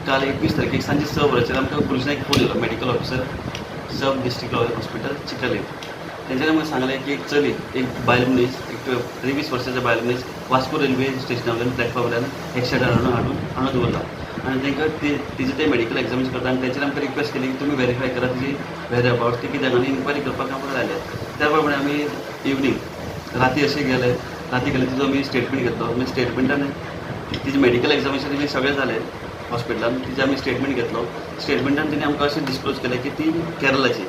काल 21 तारखेक सांजे 6 वरांचेर आमकां पुलिसांक एक फोन येयलो, medical officer sub district hospital Chicalim. तेंच्यांनी आमकां सांगलें की एक चली, एक बायल मनीस, एक 23 वर्साच्या बायल मनीस वास्को रेल्वे स्टेशना वयल्यान प्लॅटफॉर्म वयल्यान एक्सिडंट हाडून हाडून हांगा दवरला आनी तांकां तिजें तें मेडिकल एग्जामिनेशन करता आनी तेंच्यांनी आमकां रिक्वेस्ट केली की तुमी वेरीफाय करा तिजी वेर अबाउट ती कित्याक आनी इन्क्वायरी करपाक आमकां लायले. त्या प्रमाणे आमी इवनींग राती अशें गेले, राती गेले, तिजो आमी स्टेटमेंट घेतलो. आमी स्टेटमेंटान तिजें मेडिकल एग्जामिनेशन बी सगळें जालें हॉस्पिटलान, तिजें आमी स्टेटमेंट घेतलो. स्टेटमेंटान तिणें आमकां अशें डिस्क्लोज केलें की ती केरलाची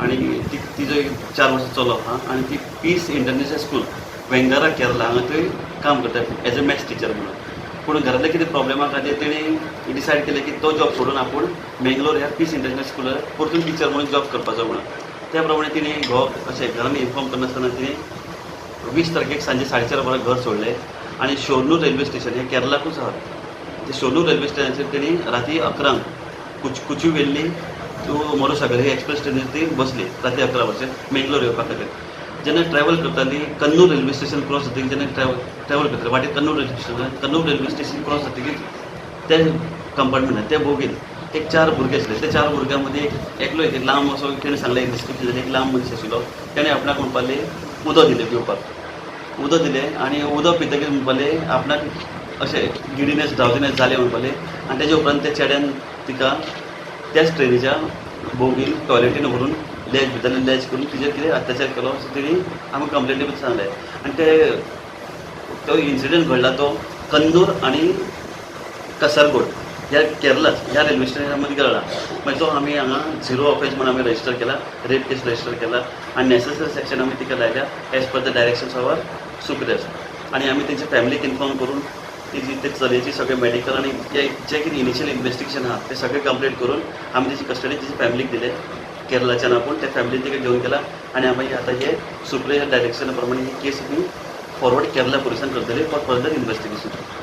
आनी ती तिजो एक 4 वर्सां चलो आहा आनी ती पीस इंटरनॅशनल स्कूल वेंगारा केरला हांगा थंय काम करता एज अ मॅथ्स टिचर म्हणून. पूण घरांतले कितें प्रॉब्लेमा खातीर तेणी डिसायड केलें की तो जॉब सोडून आपूण मेंगलोर ह्या पीस इंटरनॅशनल स्कुलार परतून टिचर म्हणून जॉब करपाचो म्हणून. त्या प्रमाणे तिणें घोवाक अशें घरान इन्फॉर्म करनासतना तिणें 20 तारखेक सांजे 4:30 वरां घर सोडलें आनी शोरनूर रेल्वे स्टेशन हें केरलाकूच आहा, ते शोरनूर रेल्वे स्टेशनाचेर तेणी राती 11 कुचुवेल्ली टू मोरोसागर ही एक्सप्रेस ट्रेनीर ती बसली राती 11 वरांचेर मेंगलोर येवपा खातीर. जेन्ना ट्रॅवल करताली कन्नूर रेल्वे स्टेशन क्रॉस जातकीर, जेन्ना ट्रॅवल करताली वाटेर Kannur railway station, Kannur railway station cross जातकीर त्या कंपार्टमेंटान त्या बोगीन एक 4 भुरगे आशिल्ले. त्या 4 भुरग्यां मदीं एकलो एक लांब असो तेणें सांगलें, एक डिस्क्रिप्शन दिलें, एक लांब मनीस आशिल्लो, तेणें आपणाक म्हणपाक लागलें उदक दिलें पिवपाक, उदक दिलें आनी उदक पितकीर म्हणपाक लागलें आपणाक अशें गिडीनेस ड्रावजीनेस जालें म्हणपाक लागलें. आनी तेजे उपरांत त्या चेड्यान तिका त्याच ट्रेनीच्या बोगीन टॉयलेटीन व्हरून लॅच भितरल्यान लॅच करून तिजेर कितें अत्याचार केलो असो तेणी आमकां कंप्लेनी बी सांगलें. आनी ते तो इन्सिडंट घडला तो कन्नूर आनी kasaragod ह्या केरलाच ह्या रेल्वे स्टेशना मदीं घडला. मागीर तो आमी हांगा 0 ऑफेन्स म्हणून आमी रजिस्टर केला, रेप केस रजिस्टर केला आनी नेसेसरी सेक्शन आमी तिका लायल्या as per the directions of our superiors. आनी आमी तेंच्या फॅमिलीक इन्फॉर्म करून तिजी ते चलयेची सगळें मेडिकल आनी जें कितें इनिशियल इन्वेस्टिगेशन आहा तें सगळें कंप्लीट करून आमी तेची कस्टडी तिच्या फॅमिलीक दिले केरलाच्यान आपूण त्या फॅमिलीन तिका घेवन गेला आनी आमी आतां हे सुप्रियर डायरेक्शना प्रमाणे ही केस आमी फॉरवर्ड केरला पुलिसान करतले फॉर फर्दर इन्वेस्टिगेशन.